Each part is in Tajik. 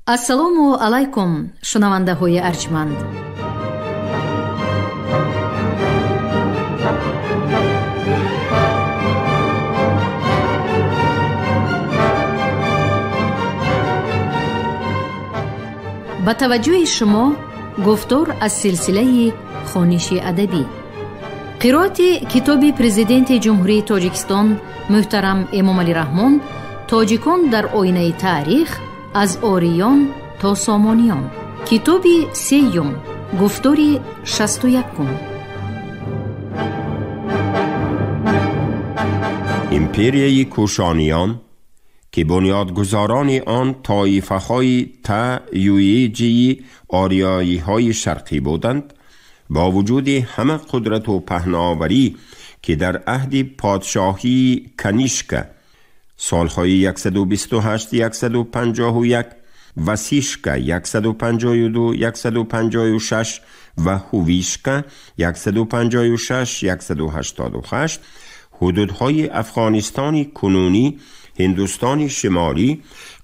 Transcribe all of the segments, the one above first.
Ассалому алайкум, шунавандаҳои арҷманд. Ба таваҷҷӯҳи шумо гуфтор аз силсилаи хониши адабӣ. Қироати китоби Президенти Ҷумҳурии Тоҷикистон муҳтарам Эмомалӣ Раҳмон «Тоҷикон дар оинаи таърих аз ориён то сомониён». Китоби сеюм, гуфтори 61. Империяи Кушониён, ки бунёдгузорони он тоифаҳои Та Юиҷии ориёиҳои шарқӣ буданд, бо вуҷуди ҳама қудрату паҳноварӣ, ки дар аҳди подшоҳии Канишка солҳои 128-151, Васишка 152-156 ва Ҳувишка 156-188 ҳудудҳои Афғонистони кунунӣ, Ҳиндустони шимолӣ,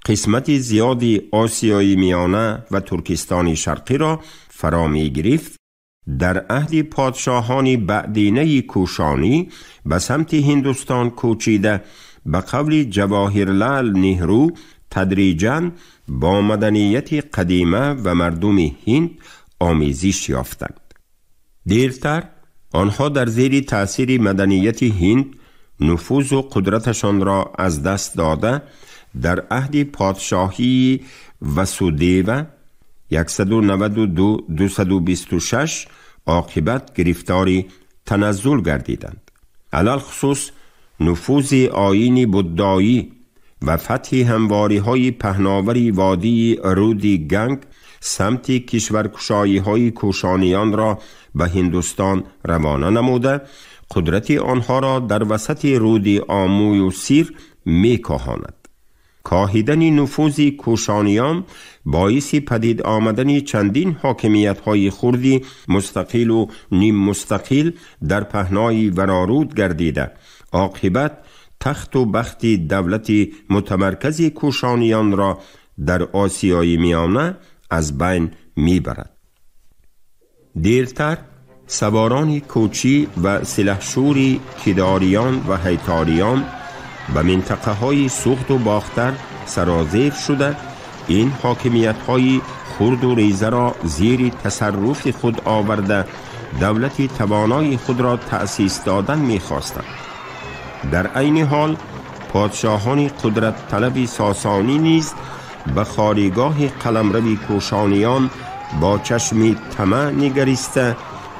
қисмати зиёди Осиёи Миёна ва Туркистони Шарқиро фаро мегирифт, дар аҳди подшоҳони баъдинаи Кушонӣ ба самти Ҳиндустон кӯчида, ба қавли Ҷавоҳирлал Неҳру тадриҷан бо маданияти қадима ва мардуми ҳинд омезиш ёфтанд. Дертар онҳо дар зери таъсири маданияти ҳинд нуфузу қудраташонро аз даст дода, дар аҳди подшоҳии Васудева 192-226 оқибат гирифтори таназзул гардиданд. Алалхусус нуфузи оини буддоӣ ва фатҳи ҳамвориҳои паҳновари водии руди Ганг самти кишваркушоиҳои кушониёнро ба Ҳиндустон равона намуда, қудрати онҳоро дар васати руди Омӯю Сир мекоҳонад. Коҳидани нуфузи кушониён боиси падид омадани чандин ҳокимиятҳои хурди мустақилу ниммустақил дар паҳнои вароруд гардида, оқибат тахту бахти давлати мутамаркази кушониёнро дар Осиёи Миёна аз байн мебарад. Дертар саворони кӯчӣ ва силаҳшӯри кидаориён ва ҳайториён ба минтақаҳои Суғду Бохтар сарозер шуда, ин ҳокимиятҳои хурду резаро зери тасарруфи худ оварда, давлати тавонои худро таъсис додан мехостанд. Дар айни ҳол подшоҳони қудратталаби сосонӣ низ ба хоригоҳи қаламрави кушониён бо чашми тамаъ нигариста,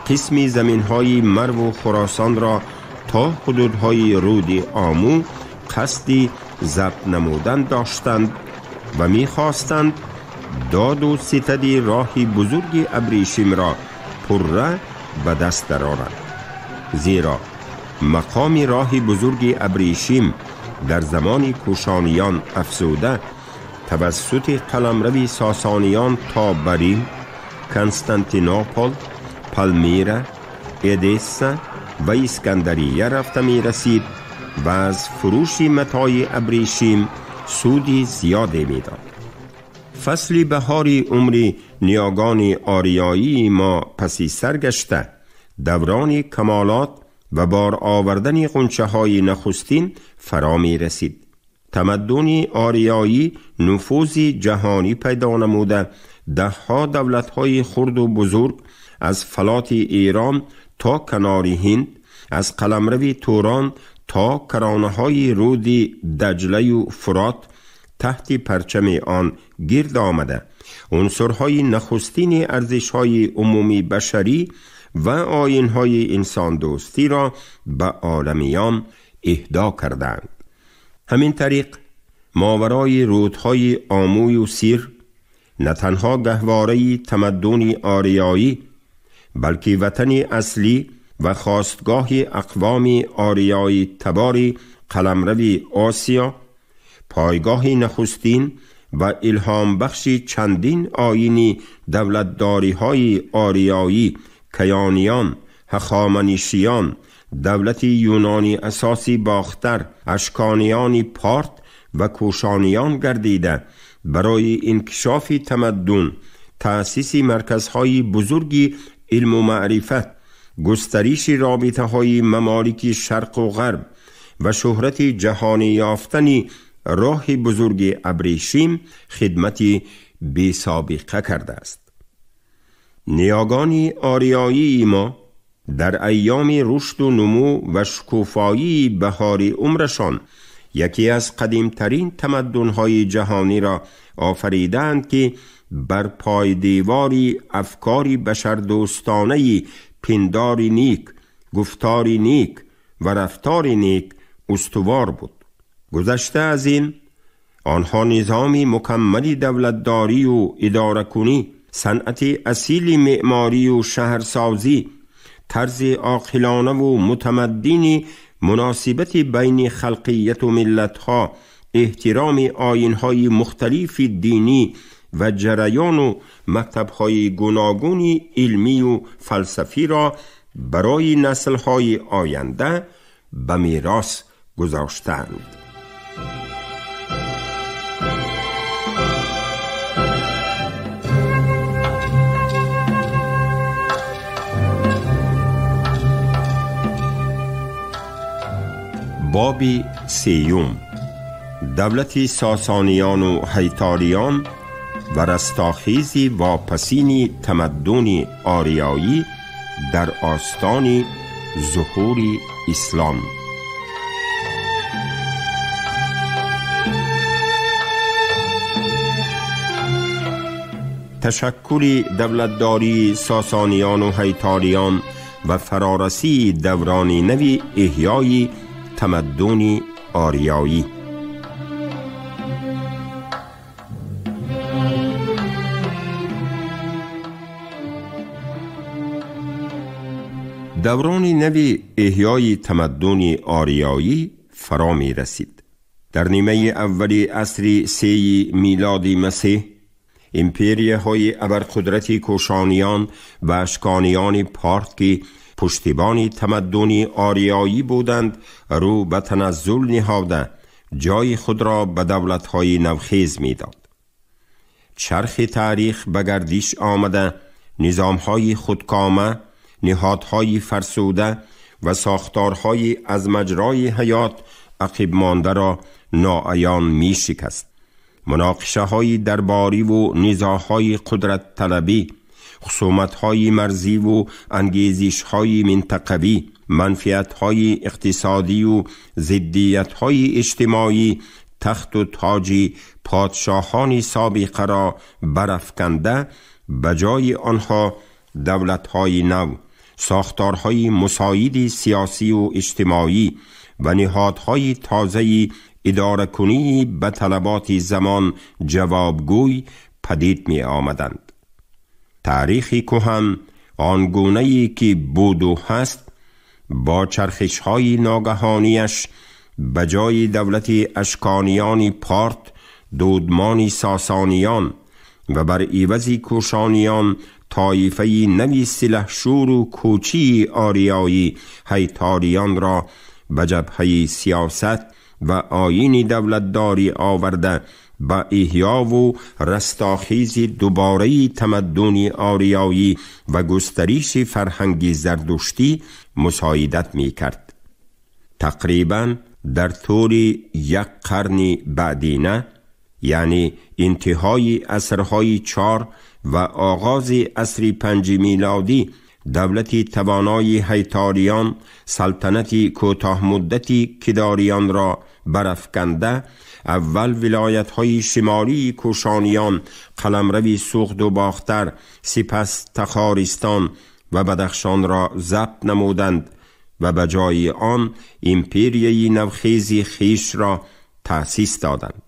қисми заминҳои Марву Хуросонро то ҳудудҳои руди Омӯ қасди забт намудан доштанд ва мехостанд доду ситади роҳи бузурги Абрешимро пурра ба даст дароранд. Зеро мақоми роҳи бузурги Абрешим дар замони кушониён афзуда, тавассути қаламрави сосониён то Барим, Константинопол, Палмира, Эдесса ва Искандария рафта мерасид ва аз фурӯши матои абрешим суди зиёде медод. Фасли баҳори умри ниёгони ориёии мо паси сар гашта, даврони камолот ва бор овардани ғунчаҳои нахустин фаро мерасид. Тамаддуни ориёӣ нуфузи ҷаҳонӣ пайдо намуда, даҳҳо давлатҳои хурду бузург аз фалоти Эрон то канори Ҳинд, аз қаламрави Турон то каронаҳои руди Даҷлаю Фурот таҳти парчами он гирд омада, унсурҳои нахустини арзишҳои умумии башарӣ ва оинҳои инсондӯстиро ба оламиён иҳдо кардаанд. Ҳамин тариқ моварои рудҳои Омӯю Сир на танҳо гаҳвораи тамаддуни ориёӣ, балки ватани аслӣ ва хостгоҳи ақвоми ориёи табори қаламрави Осиё, пойгоҳи нахустин ва илҳомбахши чандин оини давлатдориҳои ориёӣ, каёниён, ҳахоманишиён, давлати юнони асоси Бохтар, ашкониёни Порт ва кушониён гардида, барои инкишофи тамаддун, таъсиси марказҳои бузурги илму маърифат, густариши робитаҳои мамолики шарқу ғарб ва шӯҳрати ҷаҳонӣ ёфтани роҳи бузурги абрешим хидмати бесобиқа кардааст. Ниёгони ориёии мо дар айёми рушду нумӯ ва шукуфоии баҳори умрашон яке аз қадимтарин тамаддунҳои ҷаҳониро офаридаанд, ки бар пойдевори афкори башардӯстонаи пиндори ник, гуфтори ник ва рафтори ник устувор буд. Гузашта аз ин, онҳо низоми мукаммали давлатдорию идоракунӣ, санъати асили меъморию шаҳрсозӣ, тарзи оқилонаву мутамаддини муносибати байни халқияту миллатҳо, эҳтироми оинҳои мухталифи динӣ ва ҷараёну мактабҳои гуногуни илмию фалсафиро барои наслҳои оянда ба мерос гузоштаанд. Боби сеюм: давлати сосониёну ҳайтолиён ва растохези вопасини тамаддуни ориёӣ дар остони зуҳури ислом. Ташаккули давлатдории сосониёну ҳайтолиён ва фарорасии даврони нави эҳёи тамаддуни ориёӣ. Даврони нави эҳёи тамаддуни ориёӣ фаро мерасид. Дар нимаи аввали асри сеи милоди масеҳ империяҳои абарқудрати кӯшониён ва ашкониёни порт, ки пуштибони тамаддуни ориёӣ буданд, рӯ ба таназзул ниҳода ҷои худро ба давлатҳои навхез медод. Чархи таърих ба гардиш омада, низомҳои худкома, ниҳодҳои фарсуда ва сохторҳои аз маҷрои ҳаёт ақибмондаро ноаён мешикаст. Муноқишаҳои дарбориву низоъҳои қудратталабӣ, хусуматҳои марзиву ангезишҳои минтақавӣ, манфиатҳои иқтисодию зиддиятҳои иҷтимоӣ тахту тоҷи подшоҳони собиқаро барафканда ба ҷои онҳо давлатҳои нав, сохторҳои мусоиди сиёсию иҷтимоӣ ва ниҳодҳои тозаи идоракунии ба талаботи замон ҷавобгӯй падид меомаданд. Таърихи кӯҳан он гунае ки буду ҳаст, бо чархишҳои ногаҳонияш ба ҷои давлати ашкониёни порт дудмони сосониён ва бар ивази кӯшониён тоифаи нави силаҳшӯру кӯчии ориёӣ ҳайтолиёнро ба ҷабҳаи сиёсат ва оини давлатдорӣ оварда ба эҳёву растохези дубораи тамаддуни ориёӣ ва густариши фарҳанги зардуштӣ мусоидат мекард. Тақрибан дар тӯли як қарни баъдина, яъне интиҳои асрҳои 4 ва оғози асри 5 милодӣ, давлати тавонои ҳайтолиён салтанати кӯтоҳмуддати кидориёнро барафканда аввал вилоятҳои шимолии кӯшониён, қаламрави суғду бохтар, сипас тахористон ва бадахшонро забт намуданд ва ба ҷои он империяи навхези хишро таъсис доданд.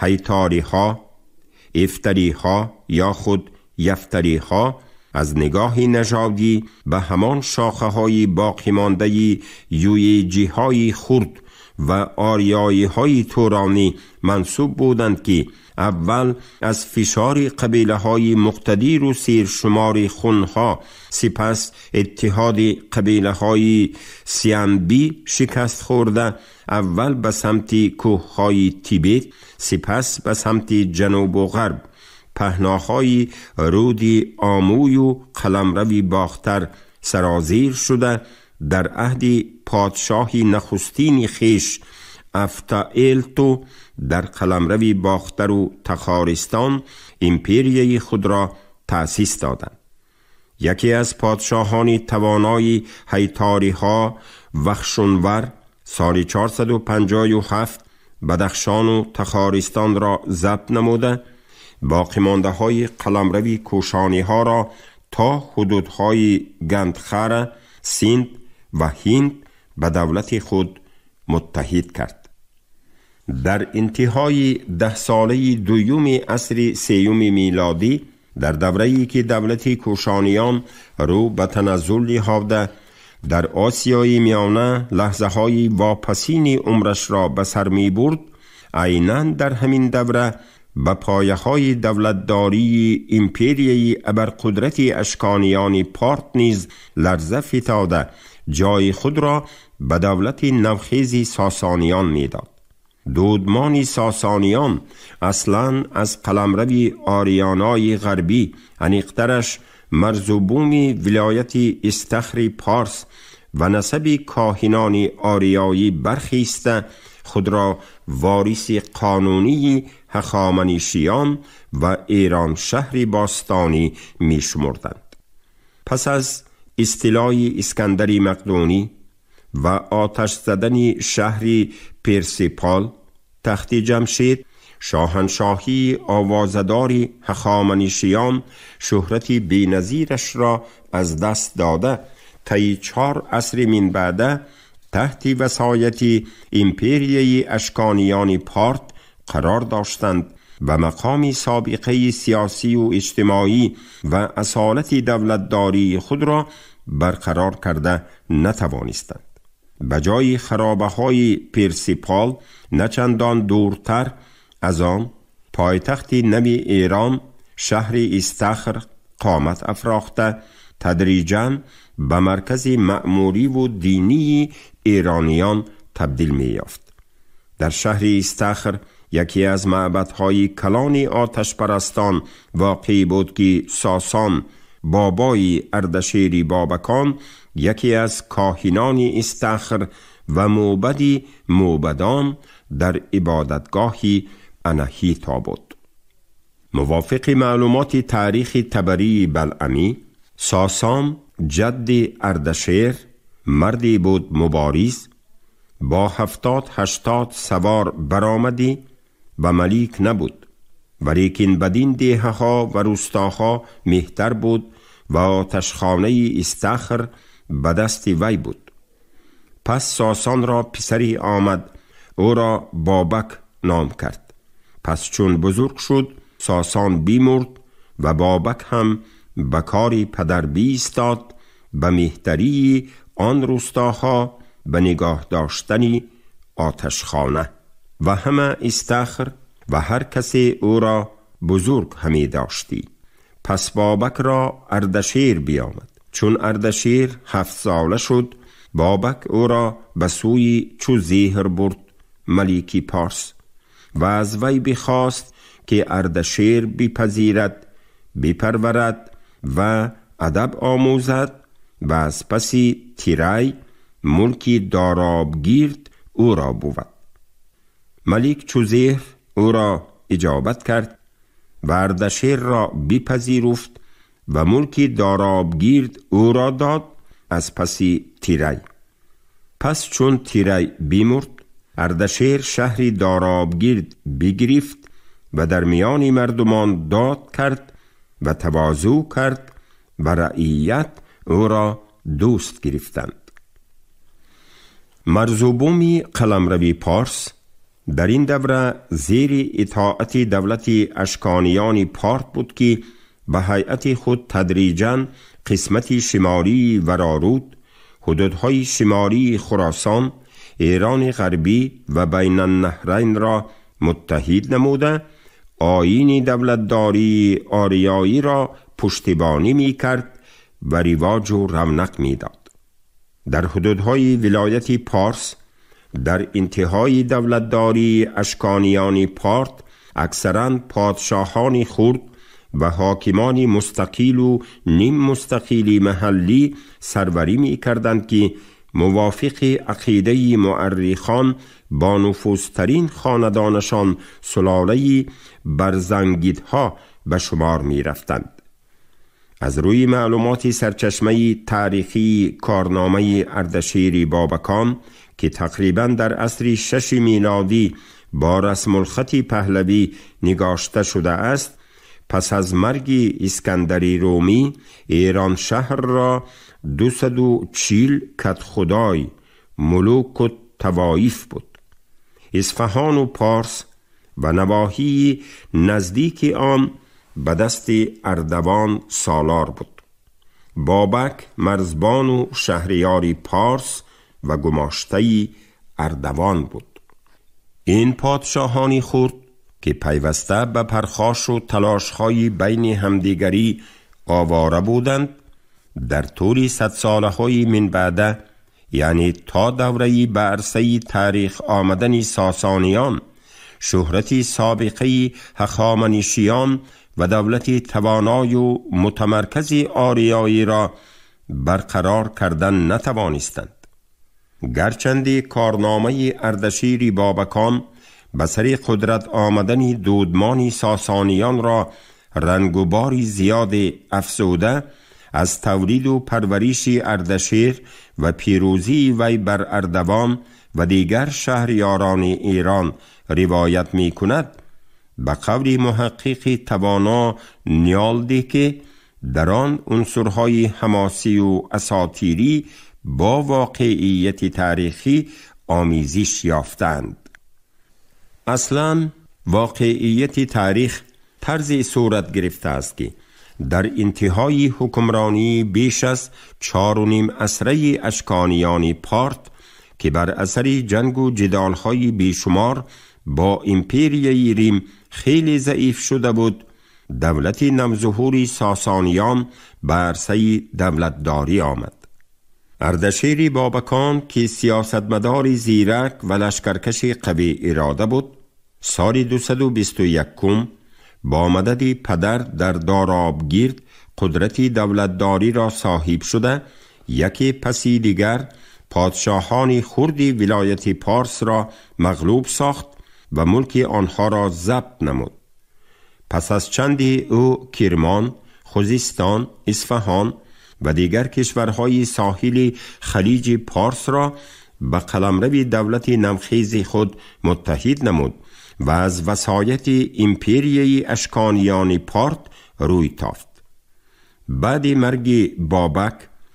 Ҳайтолиҳо, ифтариҳо ё худ яфтариҳо аз нигоҳи нажодӣ ба ҳамон шохаҳои боқимондаи юеҷиҳои хурд و آریایی های تورانی منسوب بودند که اول از فشار قبیله های مقتدر و سیرشمار خونها، سپس اتحاد قبیله های سیانبی شکست خورده، اول به سمت کوه های تیبت، سپس به سمت جنوب و غرب، پهناهای رود آموی و قلمروی باختر سرازیر شده، در عهد پادشاهی نخستین خیش افتائلتو در قلمرو باختر و تخارستان امپریای خود را تأسیس دادند. یکی از پادشاهان توانای هیتاری ها وخشونور سال 457 بدخشان و تخارستان را ضبط نموده، باقی مانده های قلمرو کوشانی ها را تا حدودهای گندخره، سیند و هند به دولت خود متحد کرد. در انتهای 10 ساله دوم عصر سیوم میلادی، در دوره‌ای که دولت کوشانیان رو به تنزل نهاده، در آسیای میانه لحظه های واپسین عمرش را به سر می برد، عیناً در همین دوره به پایه های دولتداری امپریای ابرقدرت اشکانیان پارت نیز لرزه فتاده، جای خود را به دولت نوخیز ساسانیان میداد. دودمان ساسانیان اصلاً از قلمرو آریانای غربی، انیقترش مرز و بوم ولایت استخر پارس و نسب کاهنان آریایی برخیسته، خود را وارث قانونی هخامنشیان و ایران شهر باستانی می شمردند. پس از استیلای اسکندری مقدونی و آتش زدن شهر پرسیپال، تخت جمشید، شاهنشاهی آوازدار هخامنشیان شهرت بی‌نظیرش را از دست داده، طی 4 عصر من بعده تحت وصایت امپریای اشکانیان پارت قرار داشتند و مقام سابقه سیاسی و اجتماعی و اصالت دولتداری خود را برقرار کرده نتوانستند. به جای خرابه های پرسیپال نه چندان دورتر از آن، پایتخت نوی ایران شهر استخر قامت افراخته، تدریجاً به مرکز مأموری و دینی ایرانیان تبدیل می یافت. در شهر استخر یکی از معبدهای کلان آتش پرستان واقع بود که ساسان بابای اردشیر بابکان یکی از کاهنان استخر و موبد موبدان در عبادتگاه اناهیتا بود. موافق معلومات تاریخ طبری بلعمی، ساسان جد اردشیر مردی بود مبارز، با 70-80 سوار برآمدی و ملیک نبود، ولیکن بدین دیه ها و روستاها مهتر بود و آتشخانه استخر به دست وی بود. پس ساسان را پسری آمد، او را بابک نام کرد. پس چون بزرگ شد ساسان بیمرد و بابک هم به کار پدر بیستاد، به مهتری آن روستاها، به نگاه داشتن آتشخانه و همه استخر و هر کسی او را بزرگ همی داشتی. پس بابک را اردشیر بیامد. چون اردشیر 7 ساله شد، بابک او را به سوی چوزیهر برد، ملیکی پارس، و از وی بخواست که اردشیر بپذیرد، بپرورد و ادب آموزد و از پسی تیرای ملکی دارابگیرد او را بود. ملیک چوزیهر او را اجابت کرد و اردشیر را بپذیرفت و ملکی دارابگیرد او را داد از پسی تیرای. پس چون تیرای بیمرد، اردشیر شهری دارابگیرد بگرفت و در میان مردمان داد کرد و تواضع کرد و رعیت او را دوست گرفتند. مرز و بوم قلمروی پارس در این دوره زیر اطاعت دولت اشکانیان پارت بود که به هیئت خود تدریجاً قسمت شمالی ورارود، حدودهای شمالی خراسان، ایران غربی و بین النهرین را متحد نموده، آیین دولتداری آریایی را پشتیبانی می کرد و رواج و رونق می داد. در حدودهای ولایت پارس در انتهای دولتداری اشکانیان پارت اکثراً پادشاهان خرد و حاکمان مستقیل و نیم مستقیل محلی سروری می کردند که موافق عقیده مؤرخان با نفوذترین خاندانشان سلاله برزنگیدها به شمار می رفتند. از روی معلومات سرچشمه تاریخی کارنامه اردشیر بابکان که تقریباً در عصر 6 میلادی با رسم الخط پهلوی نگاشته شده است، پس از مرگ اسکندری رومی ایران شهر را 240 کدخدای ملوک و توایف بود. اصفهان و پارس و نواحی نزدیک آن به دست اردوان سالار بود. بابک مرزبان و شهریاری پارس و گماشته اردوان بود. این پادشاهانی خرد که پیوسته به پرخاش و تلاش‌های بین همدیگری آواره بودند، در طول 100 ساله‌های من بعده، یعنی تا دوره‌ای به عرصه تاریخ آمدن ساسانیان، شهرت سابقه هخامنشیان و دولت توانای و متمرکز آریایی را برقرار کردن نتوانستند. گرچند کارنامه اردشیر بابکان به سر قدرت آمدن دودمان ساسانیان را رنگ و باری زیاد افزوده، از تولید و پرورش اردشیر و پیروزی وی بر اردوان و دیگر شهریاران ایران روایت می کند، به قول محقق توانا نیالدی که در آن عنصرهای حماسی و اساطیری با واقعیت تاریخی آمیزش یافتند. اصلا واقعیت تاریخ طرز صورت گرفته است که در انتهای حکمرانی بیش از 4.5 عصره اشکانیان پارت که بر اثر جنگ و جدالهای بیشمار با امپریای ریم خیلی ضعیف شده بود، دولت نوظهور ساسانیان به عرصه دولتداری آمد. اردشیر بابکان که سیاستمدار زیرک و لشکرکش قوی اراده بود، سال 221 با مدد پدر در دارابگیرد قدرت دولتداری را صاحب شده، یکی پسی دیگر پادشاهان خرد ولایت پارس را مغلوب ساخت و ملک آنها را ضبط نمود. پس از چندی او کرمان، خوزستان، اصفهان و دیگر کشورهای ساحل خلیج پارس را به قلمرو دولت نوخیز خود متحد نمود و از وصایت امپریای اشکانیان پارت روی تافت. بعد مرگ بابک،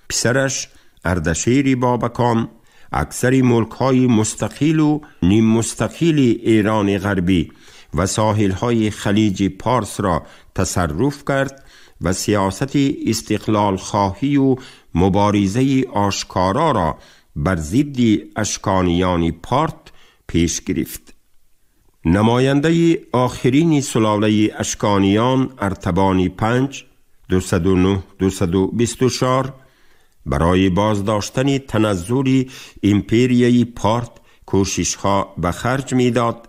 پسرش اردشیر بابکان اکثر ملک‌های مستقل و نیم مستقل ایران غربی و ساحل‌های خلیج پارس را تصرف کرد و سیاست استقلال خواهی و مبارزه آشکارا را بر ضد اشکانیان پارت پیش گرفت. نماینده آخرین سلاله اشکانیان ارتبانی 5 209-224 برای بازداشتن تنزل امپریای پارت کوشش‌ها به خرج می‌داد،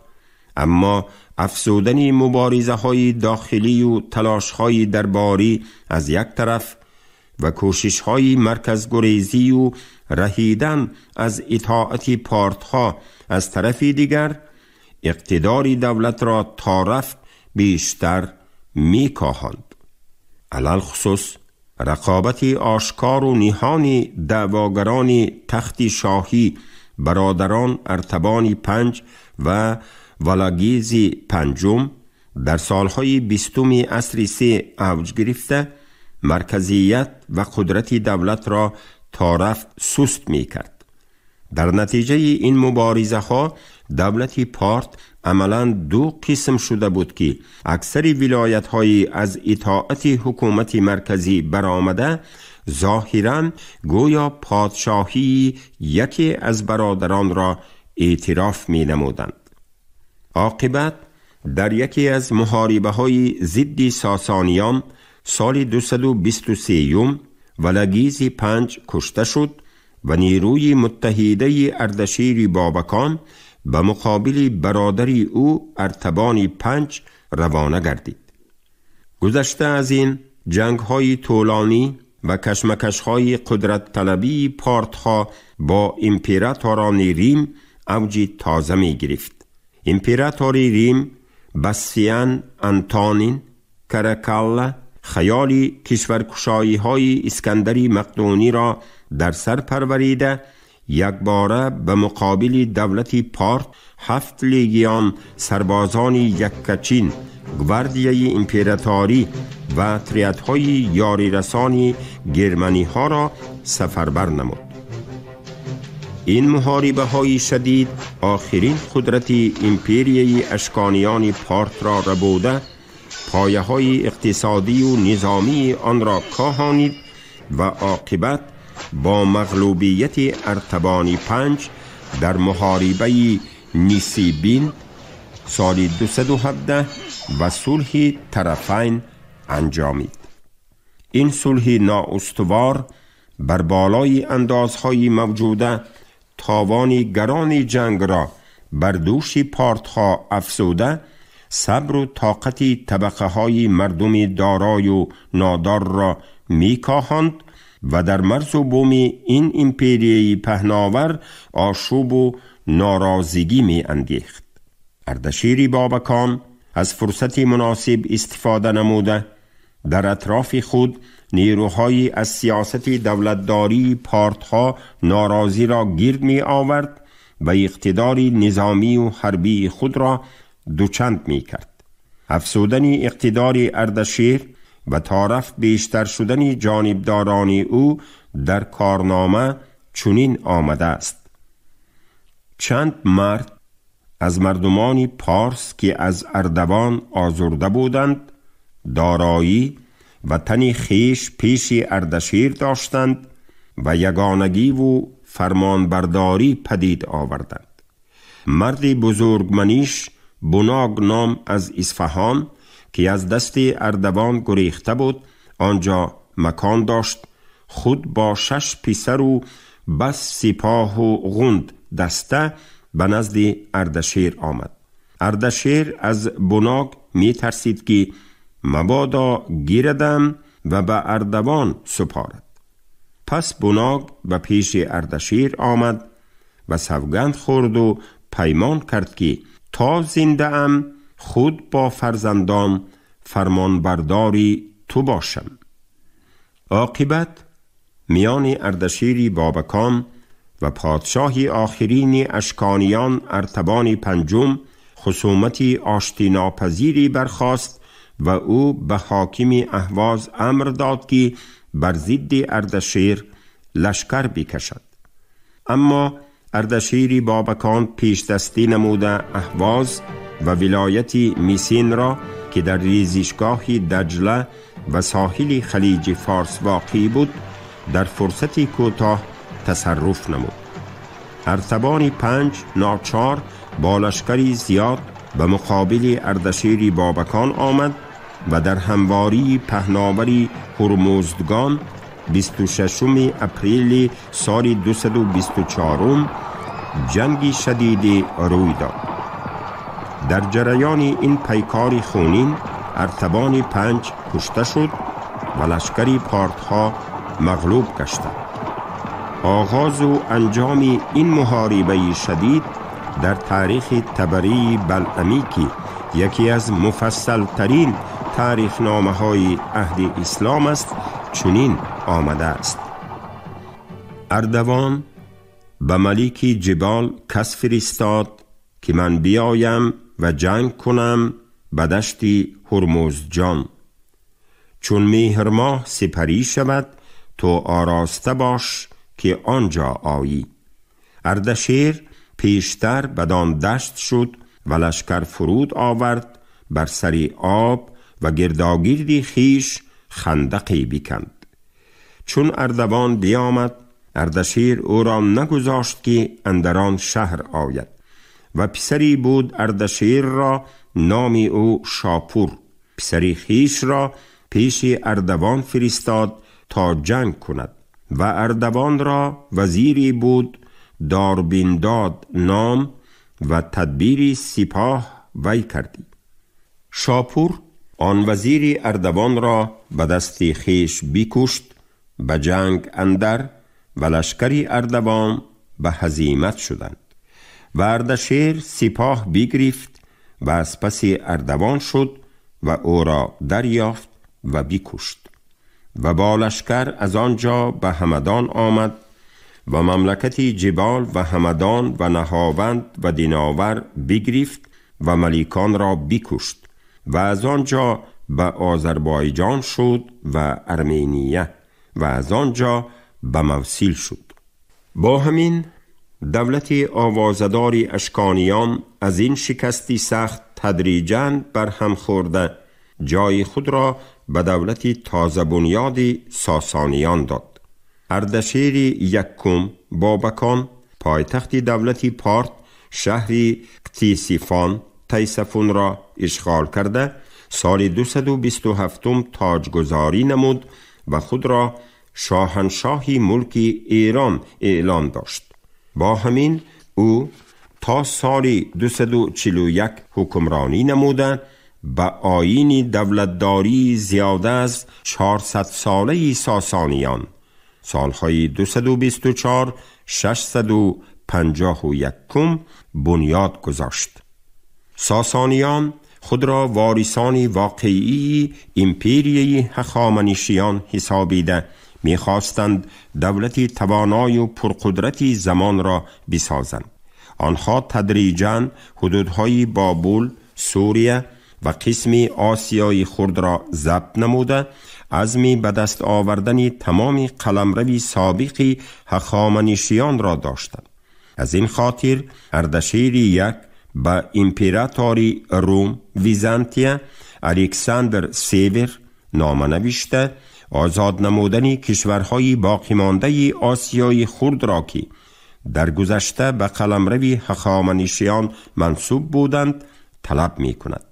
اما افزودن مبارزه‌های داخلی و تلاش‌های درباری از یک طرف و کوشش‌های مرکزگریزی و رهیدن از اطاعت پارت‌ها از طرف دیگر، اقتدار دولت را تا رفت بیشتر می‌کاهاند. علی‌الخصوص رقابت آشکار و نهان دعواگران تخت شاهی برادران ارتبان 5 و ولاگیز 5 در سالهای 20 عصر 3 اوج گرفته، مرکزیت و قدرت دولت را تا رفت سست می کرد. در نتیجه این مبارزه ها دولت پارت عملاً دو قسم شده بود که اکثر ولایت های از اطاعت حکومت مرکزی برآمده ظاهراً گویا پادشاهی یکی از برادران را اعتراف می نمودند. عاقبت در یکی از محاربه های ضد ساسانیان سال 223 ولگیز 5 کشته شد و نیروی متحده اردشیر بابکان به مقابل برادر او ارتبان 5 روانه گردید. گذشته از این جنگ های طولانی و کشمکش های قدرت طلبی پارت ها با امپراتوران ریم اوج تازه می گرفت. امپراتور ریم بسیان انتونین کرکالا خیال کشورکشایی های اسکندری مقدونی را در سر پروریده یک باره به مقابل دولت پارت 7 لیگیان سربازان یککچین، گواردیای امپراتوری و تریت‌های یاری رسانی گرمنی ها را سفربر نمود. این محاربه های شدید آخرین قدرت امپریای اشکانیان پارت را ربوده، پایه های اقتصادی و نظامی آن را کاهانید و عاقبت با مغلوبیت ارتبانی 5 در محاربه نیسیبین سال 217 و صلح طرفین انجامید. این صلح نااستوار بر بالای اندازهای موجوده تاوان گران جنگ را بر دوش پارتها افزوده، صبر و طاقت طبقه های مردم دارای و نادار را میکاهاند و در مرز و بوم این امپریای پهناور آشوب و ناراضگی می اندیخت. اردشیر بابکان از فرصت مناسب استفاده نموده در اطراف خود نیروهای از سیاست دولتداری پارتها ناراضی را گرد می آورد و اقتدار نظامی و حربی خود را دوچند می کرد. افزودن اقتدار اردشیر و طرف بیشتر شدن جانبداران او در کارنامه چنین آمده است: چند مرد از مردمان پارس که از اردوان آزرده بودند، دارایی و تن خیش پیش اردشیر داشتند و یگانگی و فرمانبرداری پدید آوردند. مرد بزرگمنیش بناگ نام از اصفهان که از دست اردوان گریخته بود آنجا مکان داشت، خود با 6 پسر و بس سپاه و غند دسته به نزد اردشیر آمد. اردشیر از بناگ می ترسید که مبادا گیردم و به اردوان سپارد. پس بناگ به پیش اردشیر آمد و سوگند خورد و پیمان کرد که تا زنده ام خود با فرزندان فرمانبرداری تو باشم. عاقبت میان اردشیر بابکان و پادشاه آخرین اشکانیان ارتبان 5 خصومت آشتی ناپذیری برخاست و او به حاکم اهواز امر داد که بر ضد اردشیر لشکر بکشد. اما اردشیر بابکان پیش دستی نموده اهواز و ولایت میسین را که در ریزشگاه دجله و ساحل خلیج فارس واقع بود در فرصتی کوتاه تصرف نمود. ارتبان 5 ناچار با لشکری زیاد به مقابل اردشیر بابکان آمد و در همواری پهناوری هرمزدگان 26 اپریل سال 224 جنگ شدید روی داد. در جریان این پیکار خونین ارتبان 5 کشته شد و لشکری پارتها مغلوب گشتند. آغاز و انجام این محاربه شدید در تاریخ طبری بلعمی که یکی از مفصل ترین تاریخ نامه های عهد اسلام است چنین آمده است: اردوان به ملک جبال کس فرستاد که من بیایم و جنگ کنم به دشت هرمزجان. چون مهر ماه سپری شود تو آراسته باش که آنجا آیی. اردشیر پیشتر بدان دشت شد و لشکر فرود آورد بر سر آب و گرداگرد خیش خندقی بکند. چون اردوان بیامد اردشیر او را نگذاشت که اندران شهر آید. و پسری بود اردشیر را، نام او شاپور. پسری خیش را پیش اردوان فرستاد تا جنگ کند. و اردوان را وزیری بود داربینداد نام و تدبیری سپاه وی کردی. شاپور آن وزیر اردوان را به دست خیش بکشت به جنگ اندر و لشکری اردوان به هزیمت شدند. و اردشیر سپاه بگرفت و از پس اردوان شد و او را دریافت و بکشت. و با لشکر از آنجا به همدان آمد و مملکت جبال و همدان و نهاوند و دیناور بگرفت و ملیکان را بکشت و از آنجا به آذربایجان شد و ارمینیه و از آنجا به موصل شد. با همین دولت آوازدار اشکانیان از این شکستی سخت تدریجاً برهم خورده جای خود را به دولت تازه بنیاد ساسانیان داد. اردشیر یکم بابکان پایتخت دولت پارت شهر قتیسیفان تیسفون را اشغال کرده سال 227 تاجگذاری نمود و خود را شاهنشاهی ملک ایران اعلان داشت. با همین او تا سال 241 حکمرانی نموده به آیین دولتداری زیاده از 400 ساله ساسانیان سالهای 224 651 بنیاد گذاشت. ساسانیان خود را وارثان واقعی امپریه هخامنشیان حسابیده می‌خواستند دولتی توانای و پرقدرتی زمان را بسازند. آنها تدریجاً حدودهای بابل، سوریه و قسم آسیای خرد را ضبط نموده عزم به دست آوردن تمام قلمرو سابق هخامنشیان را داشتند. از این خاطر اردشیر یک به امپراتوری روم ویزانتیا الکساندر سیور نامه نوشته آزاد نمودن کشورهای باقی مانده آسیای خرد را که در گذشته به قلمرو هخامنشیان منسوب بودند طلب می کند.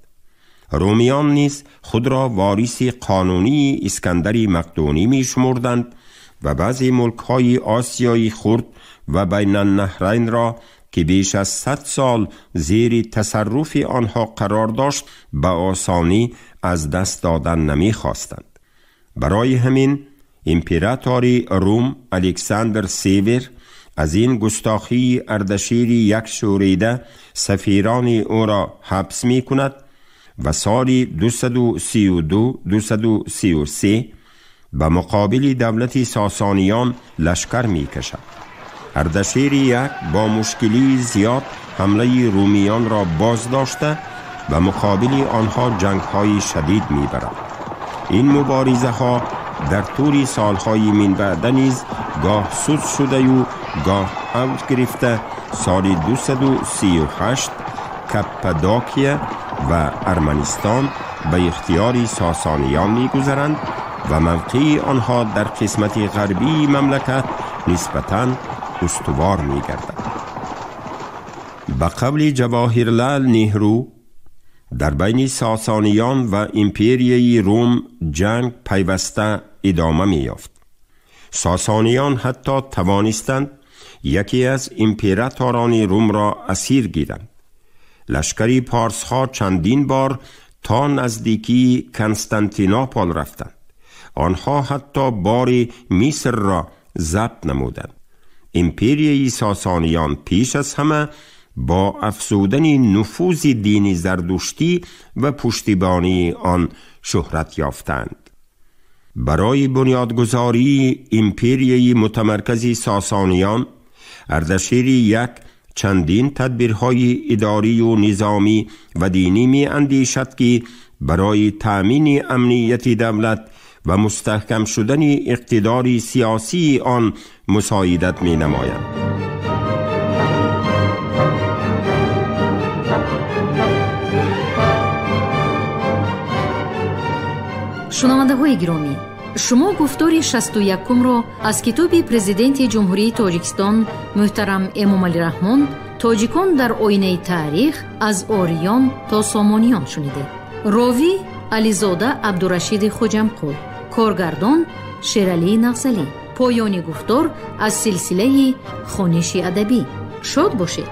رومیان نیز خود را وارث قانونی اسکندر مقدونی می شمردند و بعضی ملک‌های آسیای خرد و بین النهرین را که بیش از 100 سال زیر تصرف آنها قرار داشت به آسانی از دست دادن نمی خواستند. برای همین امپراتوری روم الکساندر سیور از این گستاخی اردشیر یک شوریده سفیران او را حبس می کند و سال 232-233 به مقابل دولت ساسانیان لشکر می کشد. اردشیر یک با مشکلی زیاد حمله رومیان را باز داشته و مقابل آنها جنگ‌های شدید می برد. این مبارزه ها در طول سالهای من بعد نیز گاه سود شده و گاه اوج گرفته. سال 238 کپادوکیا و ارمنستان به اختیار ساسانیان می‌گذرند و موقع آنها در قسمت غربی مملکت نسبتاً استوار می‌گردد. به قول جواهرلال نهرو در بین ساسانیان و امپریه روم جنگ پیوسته ادامه می‌یافت. ساسانیان حتی توانستند یکی از امپراتوران روم را اسیر گیرند. لشکری پارس‌ها چندین بار تا نزدیکی کنستانتینوپل رفتند. آنها حتی بار مصر را ضبط نمودند. امپریه ساسانیان پیش از همه با افزودن نفوذ دین زردشتی و پشتیبانی آن شهرت یافتند. برای بنیادگذاری امپریه متمرکز ساسانیان، اردشیر یک چندین تدبیرهای اداری و نظامی و دینی می اندیشد که برای تأمین امنیت دولت و مستحکم شدن اقتدار سیاسی آن مساعدت می نماید. Шунавандаҳои гиромӣ, Шумо гуфтори 61-умро аз китоби Президенти Ҷумҳурии Тоҷикистон муҳтарам Эмомалӣ Раҳмон «Тоҷикон дар оинаи таърих: аз ориён то сомониён» шунидед. Ровӣ Ализода Абдурашиди Хоҷамқул, коргардон Шералии Нағзалӣ. Поёни гуфтор аз силсилаи хониши адабӣ. Шод бошед.